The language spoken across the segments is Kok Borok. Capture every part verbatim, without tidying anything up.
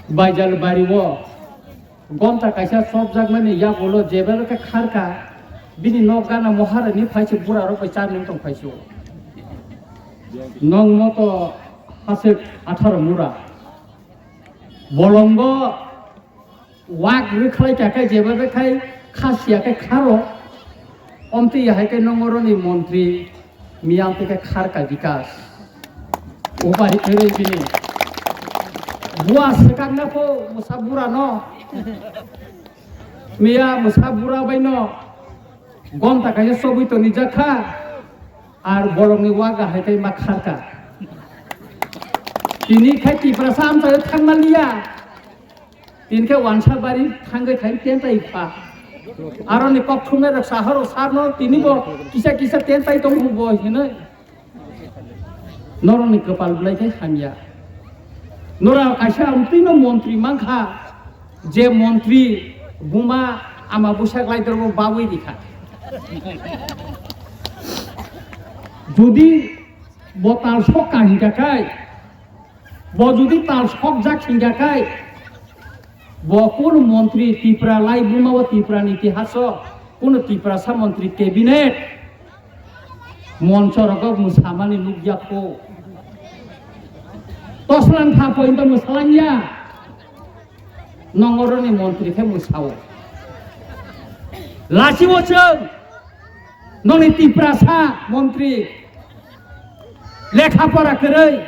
Baijal bari o gonta kaisa chopjakmani yagulo jebelo khe kharka, bini nok gana moharani phaise bura rok bai charni tong phaise. Nong moto hasik atharo mura. Bolongo wak rwkhlai kha khe jeba khe khai khasiya khe kharo. Omtwi hai khe nong oroni montri miyang twi khe kharka bikas. Upari kwrwi bini. Bua swkakna pho mwsa bura no. Miya mwsa bura bai no. Gonta kaisa chobwi toni jakha. Ar bolongni waga hai khe ma kharka. Tini khai Tiprasa amchaio thangma liya. Tini khe wansa bari thangwi khai tentai pha. Aroni kok thumnai rok sahoro sarno tini bo kisa kisa tentai tong bo hinoi. Norokni kwpal belai khe hamya. Nora kaisa amtwino montri mankha, je montri buma ama bwsak laidrobo babwi rikha. Jodi bo tal sok ka hinkha khai, bo jodi tal sok jak hinkha khai, bo kunu montri Tipra lai buma o Tipra ni itihaso kunu Tiprasa montri cabinet Moncho rogo mwsamani nukya kho. Toslang kha pointo mwsalangya. Nongoroni montri khe mwsao. Lachio chwng noni Tiprasa montri lekha pora kwrwi.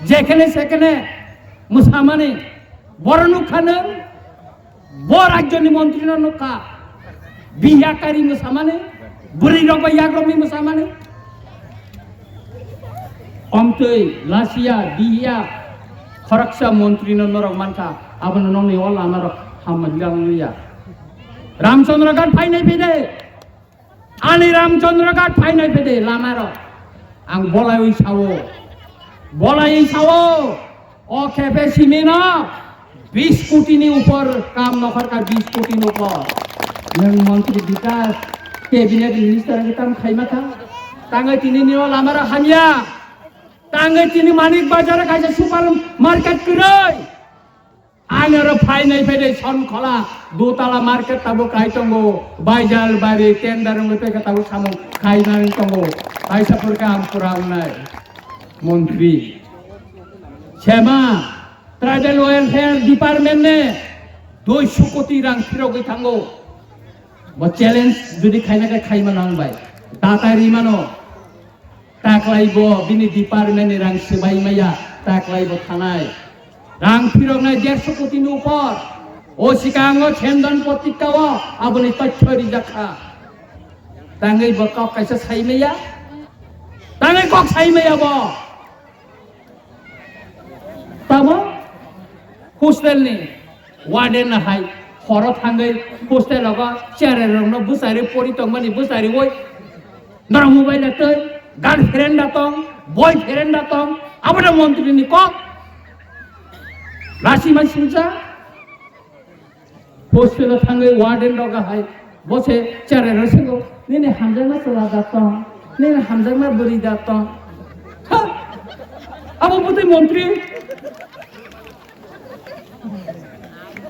Jekhene sekhene mwsamani, boro nukha nwng, bo rajyoni montrino nukha, biya kari mwsamani, bwrwi rok bai yagrokni mwsamani. Omtwi lasiya biya khoroksa montrino norok mankha, abono nongni o lamarok hamma hilang ya. Ramchandra Ghat phainai phede. Ani Ramchandra Ghat phainai phede lamarok. Ang bolaiwi sao. Bolaiwi sao. O khepe simino bis koti ni upor kam nokhorkha, bis koti ni upor. Nwng montri bikas, cabinet minister ang tam khaima kha. Tangwi tini nio lamarok hamya. Tangwi tini Manik Bazar kaisa super market kwrwi. Ang aro phainai phainai Sonkhola, Dutala market tabuk kai tongo, Baijal bari tender wngwi tei khe tabuk samung khainani tongo, kaisa purkha ang pura wngnai. Montri sema tribal welfare department ne duiso koti rang phirogwi thango. Bo challenge jodi khaina khe khaima nang bai, datai rimano. Taklai bo bini department ni rang swbai maya, taklai bo thanai. Rang phiroknai derso koti ni upor. O sikango Chendan Patrika o aboni tothyo rijak kha. Tangwi bo kok kaisa sai maya. Tangwi kok sai maya bo. Tamo hostel ni warden no hai horo thangwi hostel rogo cherai rokno bwsari pori tongmani bwsari oi norok mobile da twi girlfriend da tong, boyfriend da tong, abo da montri ni kok. Lasi mai singsa. Hostel o thangwi warden rok hai bo se cherai rok swngo, "Nini hamjakma chwla da tong, nini hamjakma bwrwi da tong." Ha! Abo bwtwi montri.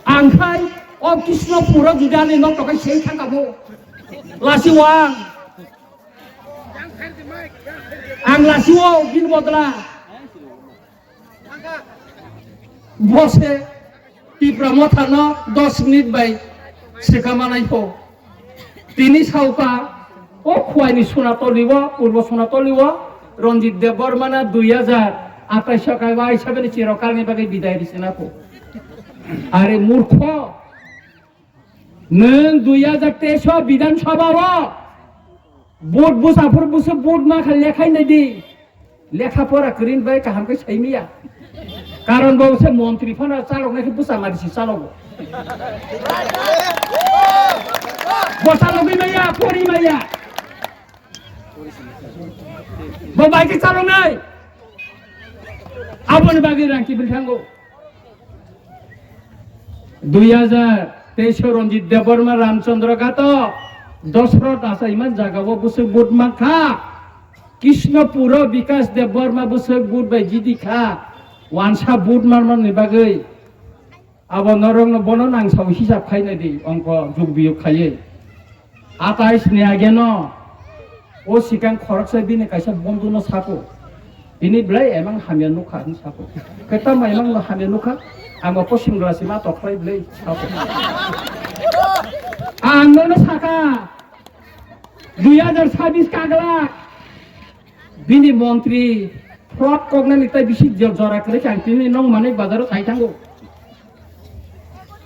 Ang khai o Krishnapur o jodi ani nok tokai sei thangkha bo. Lasi wang. Ang lasi o bini bodla. Bo se Tipra Motha no dos minute bai swkang manai pho. Tini sauka o Khowai ni Sonatoli o, Purbo Sonatoli o Ranjit Debbarma na dui hajar atais o kaiba aisa bini chirokal ni bagwi bidai risina pho. Are murkho, nwng dui hajar teis o Bidhan Sabha o vote bwsa phuru bwswk vote ma kha lekhai nai di. Lekha pora kwrwini bai kaham khe sai maya. Karon bo se montri phano chalok nai khe bwsa mari si chalogo. Bo chalogwi maya, pori maya. Bo bai khe chalok nai. Aboni bagwi rang kibil thango. Dui hajar teis o Ranjit Debbarma Ramchandra Ghat o Dosrot achaima jaga o bwswk vote mankha. Krishnapur o Bikas Debbarma bwswk vote bai jidi kha. Wansa vote manmani bagwi Abo norokno bono nang sao hisab khaina di, ongko jug biyuk khaiwi. Atais ni age no, o sikang khoroksa bini kaisa bondhu no sako. Bini belai emang hamya nukha hin sako. Kwtama emang no hamya nukha, ang bo posing rasi ma tokhlai belai sako. Ang nono saka, dui hajar sabis kagla, bini montri fraud koknani tai bisi jora kwrwi kha, ang tini nong manwi bazaro sai thango.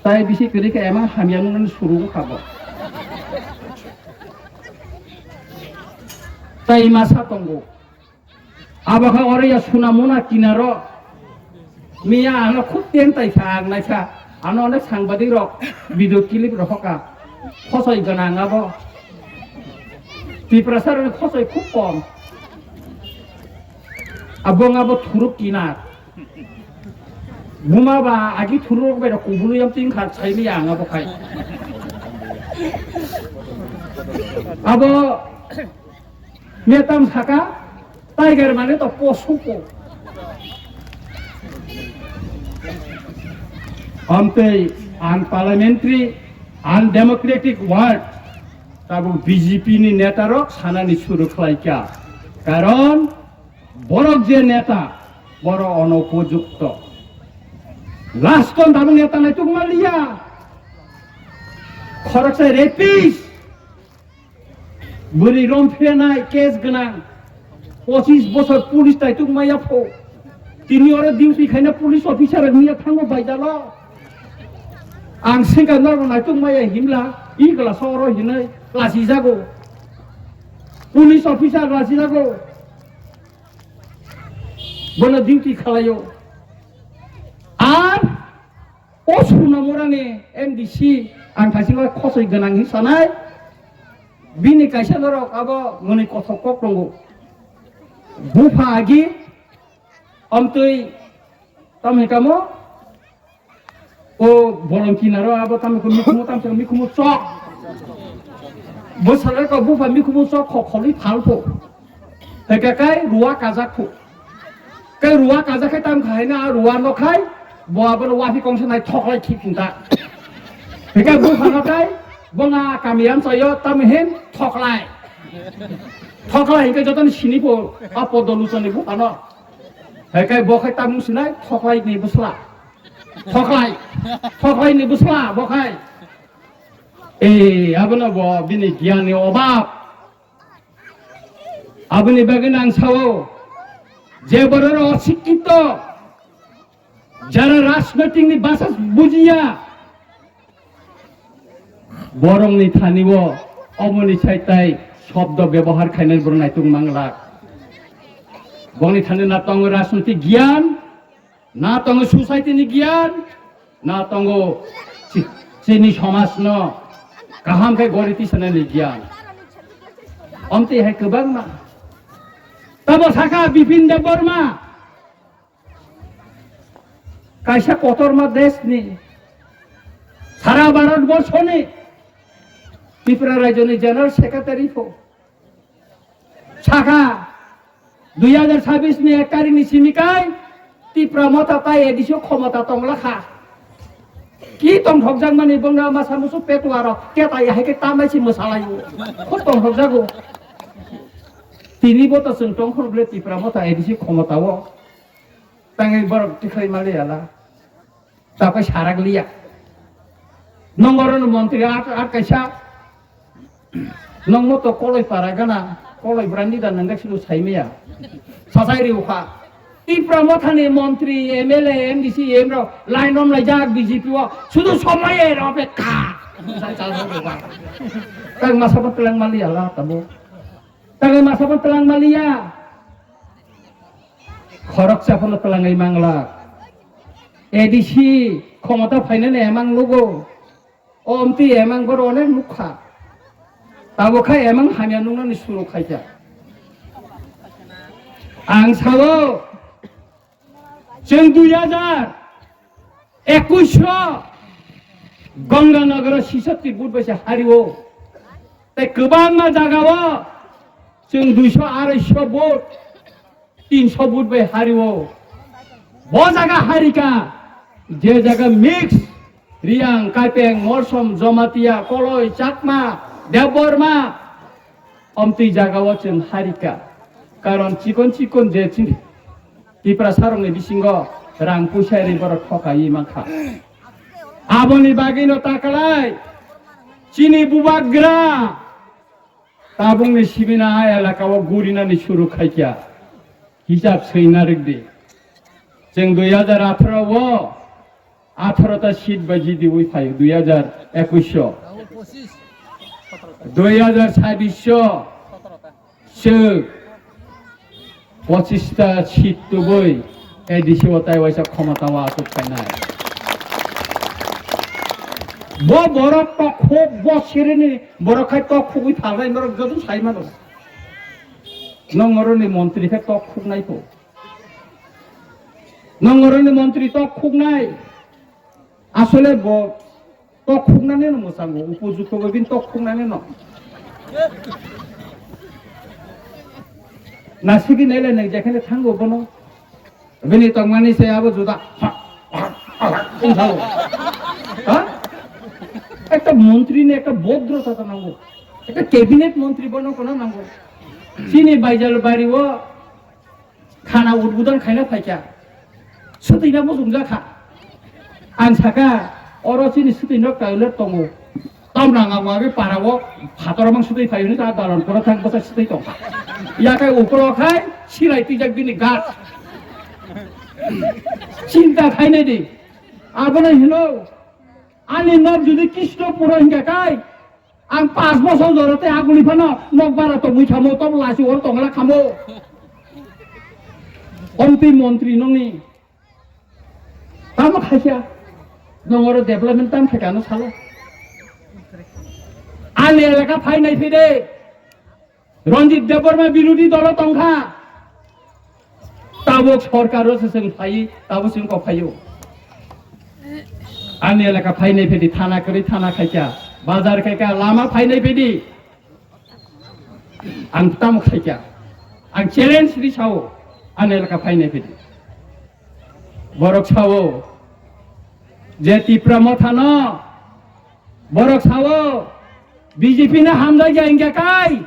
Tai bisi kwrwi kha emang hamya nungnani suru wngkha bo. Tai masa tongo. Abo kha oro ya suna muna kinaro. Miya ano khub tentai kha, ang naikha. Ano onek sangbadik rok video clip rok hoka. Khosoi gwnang abo. Tiprasa rokni khosoi khub kom. Abo wng abo thuruk kinar. Buma ba agi thuruk rok bai rok kubului am tin kha sai miya ang abo khai. Abo metam saka tiger mane to posu ko. Amtei unparliamentary, undemocratic word tabuk B J P ni neta rok sanani suru khlai kha. Karon borok je neta, borok onopojukto. Last-o tabuk neta naituk manliya. Khoroksa rapist, bwrwi romphrenai case gwnang, pochis bosor police naituk maya pho. Tini oro duty khaina police officer rok miya thango baidalo. Ang sengkha norok naituk maya himla, i glass oro hinai lasi jago. Police officer lasi jago. Bono duty khalaio. Ar o Sunamurani M D C ang thaisingo khosoi gwnang hin sanai. Bini kaisa norok abo mwnwi kothok kok tongo. Bupha agi omtwi tamni kamo o bolong kinaro abo tamni ko mikhumu tamni ko mikhumu chok. Bo salai ko bupha mikhumu chok khok kholi phalpho. Heka kai ruwa kajak pho. Kai ruwa kajak khai tam khai na ruwa no khai bo abo no wafi kongsa nai thoklai thik hinta. Heka bupha no kai bo na kamiyam sayo tam hin thoklai. Thoklai hinke jotoni sini pho a podo lusoni bupha no. Hekai bo khai tamung sinai thoklai ni bwsla. Thoklai. Thoklai ni bwsla bo khai. Eh, abono bo bini giyan ni obab. Aboni bagwi nang sao, je borok oro osikkhito, jara rajnoitik ni basa bujiya, borokni thani o omoni saitai shobdo bebohar khainai borok naituk manglak. Bongni thani na tongo rajnoitik giyan, na tongo society ni giyan, na tongo chi-, chini somaj no kaham khe gori tisanani giyan. Omtwi hai kwbangma. Tamo sakha Bipin Debbarma, kaisa kotorma deshni, sara Bharat borshoni Tripura rajyoni General Secretary pho sakha, dui hajar sabis ni ek tarik ni simi kai Tipra Motha tai A D C o khomota tongla kha. Ki tongthokjak mani bongna masa musu petuaro ketai hai khe tamai si mwsalai o. Khub tongthokjago. Tini bo to chwng tongkhor ble Tipra Motha A D C khomota o. Tangwi borok tikhlai mali ala. Tapai sarak liya. Nongorno montri at, at kaisa. Nongmo to koloi para gana, koloi brandi da nangga silo saimaya. Sasai riukha. Tipra Mothani montri, M L A, M D C, M rok line rom laijak B J P o. Sudu somai e ro pe ka. Sai chal ro ba. Tang masa pa telang mali ala tabo. Tang masa pa telang maliya. Khoroksa phano telangwi mangla. A D C khomota phainani emang nugo. O omtwi emang boro onek nukha. Tabo khai emang hamya nuknani suru khaikha. Ang sao, chwng dui hajar ekush o Ganganagaro sisatti vote bai se hario. Tei kwbangma jagao chwng duiso arai so vote, tinso vote bai hario. Bo jaga harika, je jaga mix, Riang, Kaipeng, Morsom, Jomatia, Koloi, Chakma, Debbarma, omtwi jagao chwng harika. Karon chikon chikon je chini Tiprasarokni bisingo rang puisa ri borok thokaiwi mankha. Aboni bagwino takalai chini bubagra tabukni sibina a elakao gurinani suru khaikha. Hisab swina rwkdi. Chwng dui hajar atharo o atharo ta seat bai jidi wi phaio dui hajar ekwis o. Dui hajar sabis o chwng pochis ta seat tubui A D C o tai waisa khomota o achuk phainai. Bo borok tok khuk, bo sirini borok khai tok khugwi phalnai, norok joto sai mano. Nong oroni montri khe tok khuknai kho. Nong oroni montri tok khuknai. Asole bo tok khuknani no mwchango, upojukto bo bini tok khuknani no. Nasigi nai le nang jekhane thango bono. Bini tongmani se abo juda. Wngthao. Ha? Ekta montri ni ekta bodrota to nango. Ekta cabinet montri bono kono nango. Chini Baijalbari o khana udbudon khaina phaikha. Swtwina muchungjak kha. Ang saka, oro chini swtwino toilet tongo. Tamrang ang wagwi parao phator mang swtwi phai hwnwi ta dalon koro thang bwsa swtwi tongkha. Yakai uklo khai silai twijak bini gat. Chinta khainai di. Abono hino, ani nok jodi Krishnapuro hingka kai, ang panch bosor jora tei aguli phano nok bara tongwi khamo, tok lachi oro tongla khamo. Omtwi montri nongni. Tamo khaikha, nong oro development tam khaikha no salo. Ani elaka phai nai phide. Ranjit Debbarma birodhi dolo tongkha. Tabuk sorkar o se chwng phai, tabuk chwng kok phaio. Ani elaka phai nai phidi thana kwrwi thana khaikha, bazar khaikha, lama phai nai phidi. Ang tamo khaikha. Ang challenge ri sao, ani elaka phai nai phidi. Borok sao, je Tipra Motha no, borok sao, B J P no hamjak ya hingya kai.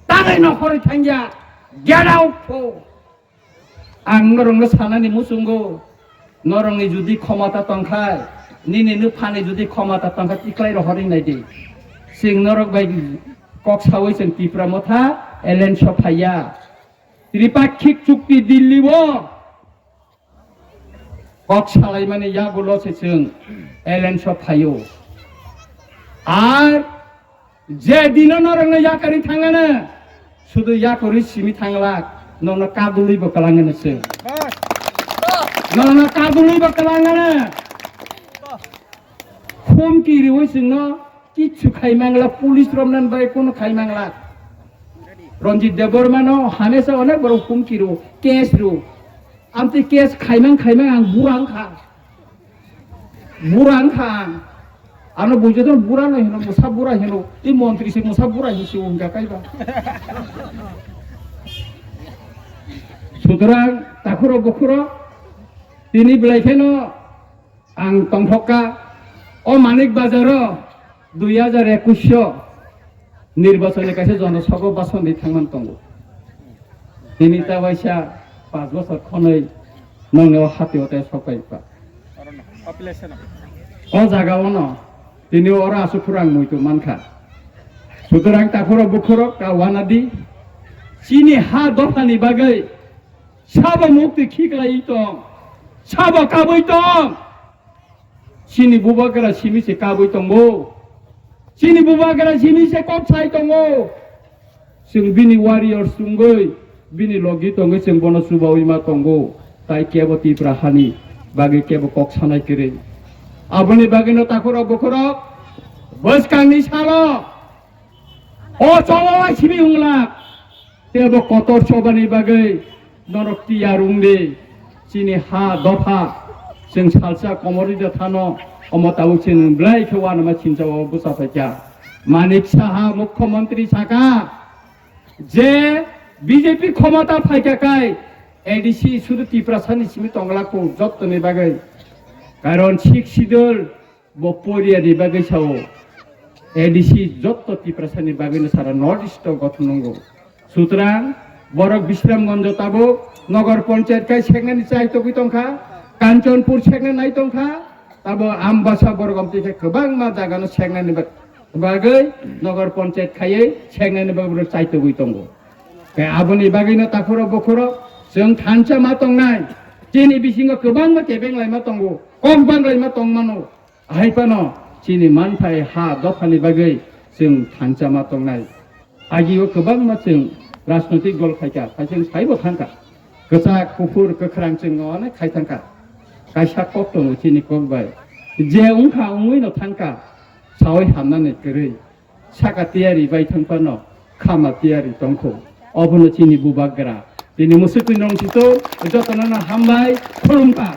Tangwi nokhorwi thangya, get out pho. Ang norokno sanani muchungo, norokni jodi khomota tongkha, nini nuphani jodi khomota tongkha, tiklai rohorwi naidi. Chwng norok bai kok sawi chwng Tipra Motha alliance o phaiya. Tripakhik chukti Delhi o kok salaimani yagulo se chwng alliance o phaio. Ar je dino norokno yakarwi thangano, sudu yakarwi simi thanglak, nono kadulwi bo kwlangano chwng. Nono kadulwi bo kwlangano. Khum kiriwi chwngno kichu khai mangla, police romnan bai kono khai mangla. Ranjit Debbarma no hamesa onek borok khum kiro, case ro. Amtwi case khaimang khaimang ang bura wngkha. Bura wngkha ang. Ano buijoto bura no hino, mwsa bura hino. I montri se mwsa bura hinsi wngkha kaiba. Sutorang takhuro bukhuro tini belai kheno ang tongthokka o Manik Bazar o dui hajar ekwis o nirbachoni kaisa jonosabha bhashan di thangman tongo. Tini ta waisa panch bosor khonoi nongni o hati o tei sokpai pa. O jaga o no tini oro aswk phuru ang muitu mankha. Sutorang takhuro bukhuro ka wanadi chini ha dophani bagwi sabo mukti khiklai tong, sabo kabui tong. Chini bubagra simi se kabui tongo. Chini bubagra simi se kok sai tongo. Chwng bini warriors wngwi, bini logi tongwi chwng bono chubawi ma tongo. Tai kebo Tipra hani bagwi kebo kok sanai kwrwi. Aboni bagwino takhurok bukhurok bwskangni salo o chobawai simi wngla. Tebo kotor chobani bagwi norok tiyar wng di. Chini ha dopha chwng salsa komorwi de thano, omo tabuk chwng belai khe uanama sinchao bwsa phaikha. Manik Saha mukhyamantri saka je B J P khomota phaikha kai A D C sudu Tiprasani simi tongla kho jottoni bagwi. Karon Sixth Schedule bo poriya ni bagwi sao A D C jotto Tiprasa ni bagwi no sara North East o gothon nongo. Sutrang borok Bisramganj o tabuk Nogor Panchayat khai seknani chai togwi tongkha, Kanchanpur sekna nai tongkha, tabo Ambasa borok amtwi khe kwbangma jaga no seknani bag-, bagwi Nogor Panchayat khaiwi seknani bagwi borok chai togwi tongo. Khe aboni bagwino takhurok bukhurok chwng thansa ma tongnai, chini bisingo kwbangma kebeng laima tongo, kok bang laima tongmano. Ahai phano chini manthai ha dophani bagwi chwng thansa ma tongnai. Agio kwbangma chwng rajnoitik dol khaikha, khaising saibo thangkha. Kwchak, kuphur, kwkhrang chwng onek khai thangkha. Kaisa kok tongo chini kok bai. Je wngkha wngwi no thangkha, sawi hamnani kwrwi. Saka tiyari bai thang phano khama tiyari tongkho. Obono chini bubagra. Tini musukni nong sito jotono no hambai khulumkha.